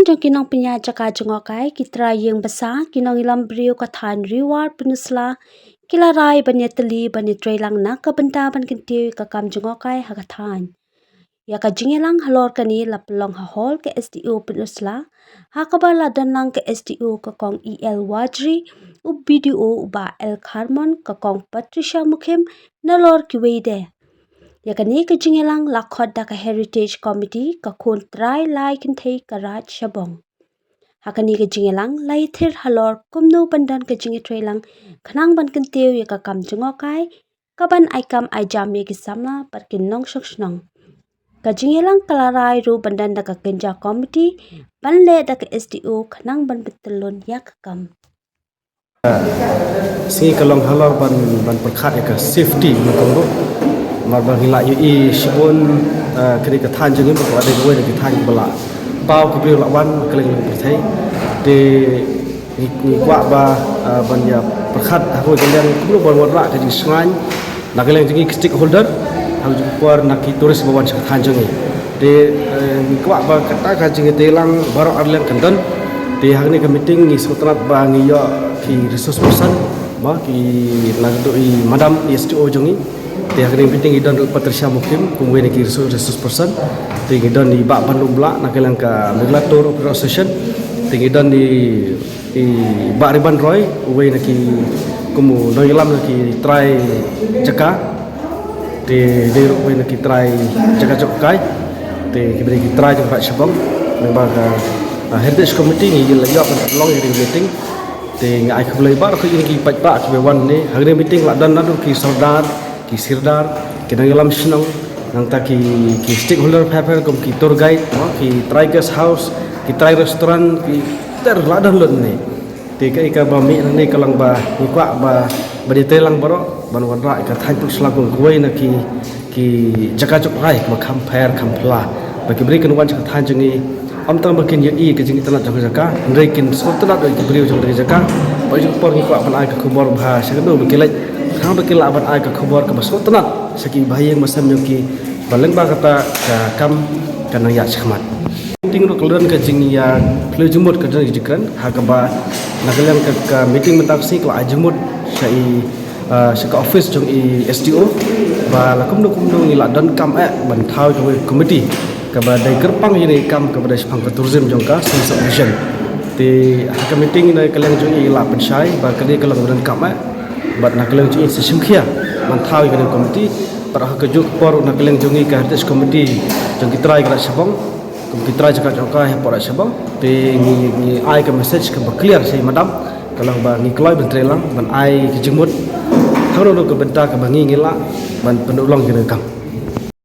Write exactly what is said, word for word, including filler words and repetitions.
jong ki nongpynïaid jaka jngohkai, ki trai ïing basa, ki nongïalam briew ka thaiñ Ri War Peninsula, ki la rai ban ïatylli ban ïatreilang na ka bynta ban kyntiew ïa ka kam jngohkai ha ka thaiñ. Ïa ka jingïalang halor kane la pynlong ha hall ka S D O Peninsula, ha kaba la don lang ka S D O ka Kong E L Wajri, u B D O u Bah L Kharmon, ka Kong Patricia Mukhim, nalor kiwei de. Ïa kane ka jingïalang la khot da ka Heritage Committee, ka khun trai lai kynthei ka Raid Shabong. Ha kane ka jingïalang la ïathir halor kumno ban don ka jingïatreilang khnang ban kyntiew ïa ka kam jngohkai, ka ban ai kam ai jam ïa ki samla bad ki nongshong shnong. Ka jingïalang ka la rai ruh ban don da ka kynja committee ban leh da ka S D O khnang ban pyntyllun ïa ka kam. Sngi ka long halor ban, ban pyrkhat ïa ka safety nyngkong ruh. Namar ba ngi la ïohi shibun, eh, kane ka thaiñ jong ngi ba ka dei kawei na ki thaiñ ba la paw ki briew la wan kylleng pyrthei. Te ngi, ngi kwah ba, eh, ban ïa pyrkhat ha kawei ka liang kumno ban wanrah ka jingshngaiñ na ka liang jong ngi ki stakeholder ha ka jingpor na ki tourist ba wan sha ka thaiñ jong ngi. Te, eh, ngi kwah ba kata ka jingïatreilang baroh ar liang kan don. Te ha kane ka meeting ngi sngewtynnat ba ngi ïoh ki resource person, ba ki na ka duh i madam i S D O jong ngi. Te ha kane ka meeting ngi don Patricia Mukhim kum wei na ki resource, resource person. Te ngi don i Bah Banlum Blah na ka liang ka Meghalaya Tour Operator Association. Te ngi don i i Bah Riban Roy, uwei na ki kum u nongïalam na ki trai jaka. Te dei ruh uwei na ki trai jaka jngohkai. Te ki briew ki trai jong ka Raid Shabong. Namar ka, ah, Heritage Committee ngi la ïoh ban long ïa ka meeting. Te ngi ai khublei baroh ïa ki paidbah kiba wan ne. Ha ka meeting la don naduh ki sordar, ki sirdar, ki nongïalam shnong, nangta ki, ki stakeholder pher pher kum ki tour guide, no, ki trai guest house, ki trai restaurant, ki ter la don lut ne. Te kaei kaba mih nangne ka long ba ngi kwah ba, ba ïatreilang baroh ban wanrah ïa ka thaiñ Peninsula kum kawei na ki, ki jaka jngohkai kaba kham pher kham phylla. Ba ki briew kin wan sha ka thaiñ jong ngi, ym tang ba kin ïohi ka jingitynnad jong ka jaka, hynrei kin sngewtynnad ïa ki briew jong ka jaka. Ba jong ka por ngi kwah ban ai ka khubor bha sha kano ba ki leit, khnang ba kin lah ban ai ka khubor kaba sngewtynnad sha ki bahaïing bahasem jong ki, ba lyngba kata ka kam kan nang ïaid shakhmat. Meeting ruh ka la don ka jingïakhlem jingmut, ka don ka jingkren ha kaba na ka liang ka, ka meeting mynta ka sngi ka la ai jingmut sha i, ah, sha ka office jong i S D O ba la kumno kumno ngi la donkam eh ban thaw ïa kawei ka committee kaba dei kyrpang ïa kane ka kam kaba dei shaphang ka tourism jong ka Seng Sub-Division. Te ha ka meeting na ka liang jong i la pynshai ba kane ka long kaba donkam eh, bad na ka liang jong i sa shim khia ban thaw ïa kane ka committee. Bad ha kajuh ka por na ka liang jong i ka Heritage Committee jong ki trai ka Raid Shabong, kum ki trai jaka jngohkai hapoh Raid Shabong, te ngi, ngi ai ka message kaba clear sha i madam, ka long ba ngi kloi ban treilang ban ai ka jingmut ha kano kano ka bynta kaba ngi, ngi lah ban pynlong ïa kane ka kam.